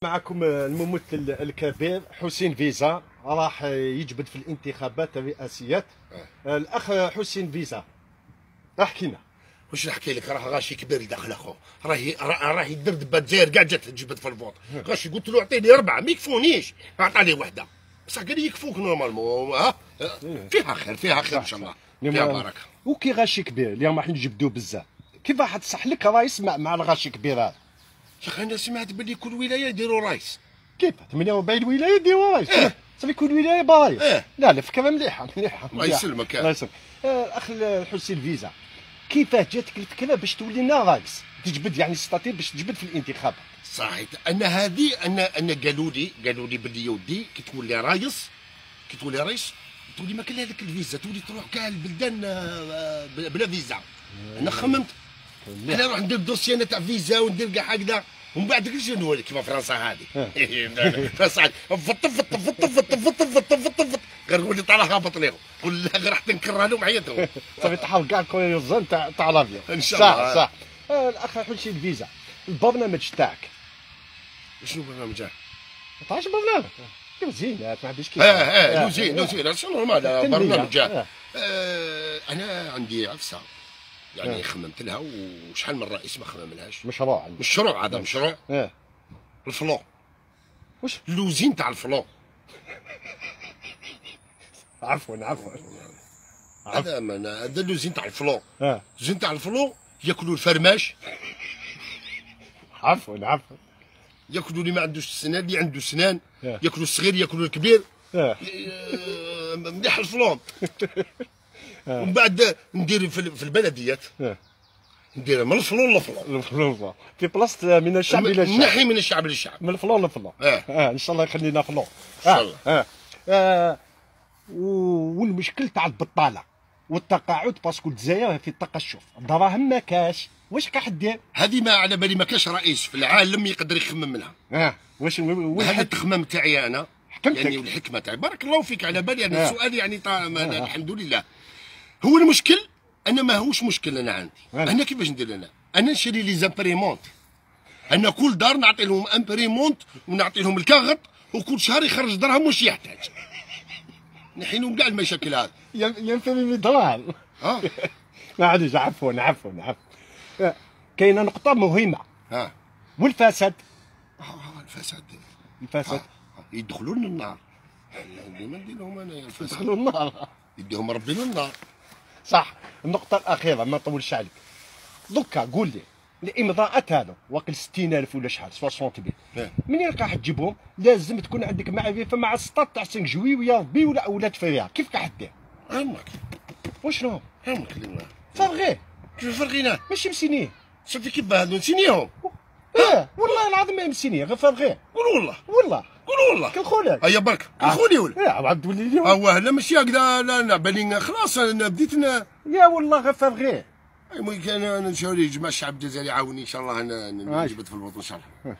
معكم الممثل الكبير حسين فيزا، راح يجبد في الانتخابات الرئاسيات. الاخ حسين فيزا، احكي لنا. واش نحكي لك؟ راه غاشي كبير داخل اخو، راهي الدردبه الجزائر كاع جات تجبد في ال vote. غاشي قلت له اعطيني اربعة ما يكفونيش، عطاني وحده بصح قال لي يكفوك normalement. ها فيها خير، فيها خير ان شاء الله، فيها بركة. وكي غاشي كبير اليوم راح نجبدو بزاف، كيف راح تصح لك رايس مع الغاشي كبير هذا؟ شيخ انا سمعت باللي كل ولاية يديروا رايس. كيف 48 ولاية يديروا رايس؟ إيه؟ صافي كل ولاية برايس. إيه؟ لا لا فكرة مليحة مليحة. الله يسلمك. الله يسلمك. الاخ حسين فيزا، كيفاه جاتك الفكرة باش تولي لنا رايس؟ تجبد يعني statut باش تجبد في الانتخابات. صحيح، انا هذه انا قالوا لي باللي يا ودي كي تولي رايس، كي تولي رايس تولي ما كان هذيك الفيزا، تولي تروح كاع البلدان بلا فيزا. انا خممت انا نروح ندير dossier انا تاع فيزا وندير كاع هكذا، ومن بعد كيفاش نولي كيما فرنسا هذه. فرنسا هذه فط فط فط فط فط فط فط فط، غير قول لي طالع هابط ليهم، قول لا غير حتى نكره لهم حياتهم. صافي تحاول كاع الكوريوزون تاع l'avion. ان شاء الله. صح صح. الاخ حسين فيزا، البرنامج تاعك شنو البرنامج؟ ما تعرفش البرنامج؟ زين ما عنديش كيف. اه l'usine l'usine c'est normal برنامج. انا عندي عفسه يعني خممت لها، وشحال من رئيس ما خمم لهاش. مشروع مشروع هذا مشروع. ال flan. واش؟ l'usine تاع ال flan. عفوا عفوا. هذا هذا l'usine تاع ال flan. l'usine تاع ال flan ياكلوا الفرماش. عفوا عفوا. ياكلوا اللي ما عندوش سنان، اللي عنده سنان، ياكلوا الصغير ياكلوا الكبير. مليح ال flan. ومن بعد ندير في البلديات، ندير من ال flan لل flan. ال flan لل flan في بلاصة من الشعب الى الشعب. نحي من الشعب للشعب. من ال flan لل flan. ان شاء الله يخلينا flan. ان شاء الله. والمشكل تاع البطالة والتقاعد، parce que الجزائر في التقشف، الدراهم ما كاش، واش راح دير؟ هذه ما على بالي ما كاش رئيس في العالم يقدر يخمم منها. واش هذا التخمام تاعي انا حكمتك. يعني والحكمة تاعي، بارك الله فيك. على بالي يعني السؤال يعني الحمد لله. هو المشكل انا ماهوش مشكل انا عندي. انا كيفاش ندير انا؟ انا نشري les imprimantes، انا كل دار نعطي لهم imprimante ونعطي لهم الكاغط، وكل شهر يخرج درهم واش يحتاج. نحي لهم كاع المشاكل هذه. ي imprimer دراهم. معليش عفوا عفوا عفوا. كاينه نقطة مهمة. والفساد. الفساد. الفساد. يدخلوا للنار. ديما ندير لهم انا الفساد. يدخلوا للنار. يديهم ربي للنار. صح. النقطة الأخيرة ما نطولش عليك. دوكا قول لي الإمضاءات هذو واقل 60000 ولا شحال 60 mille، منين راح تجيبهم؟ لازم تكون عندك معرفة مع السطات تاع 5 juillet ويا ربي ولا أولاد فريا، كيف راح دير؟ عمك. وشنو؟ عمك. فرغيه. كيف فرغيناه؟ ماشي مسينيه. صافي كيف هادو نسينيهم؟ اه والله العظيم ما مسينيه، غير فرغيه. قول والله. والله. قول والله. كنخولك. هيا برك كنخولي ولا؟ عاد تولي اليوم. اه لا ماشي هكذا، لا لا بالي خلاص انا بديت يا والله غير فرغيه. المهم كان انا ان شاء الله يجمع الشعب الجزائري يعاوني ان شاء الله، انا نجبد في الوطن ان شاء الله.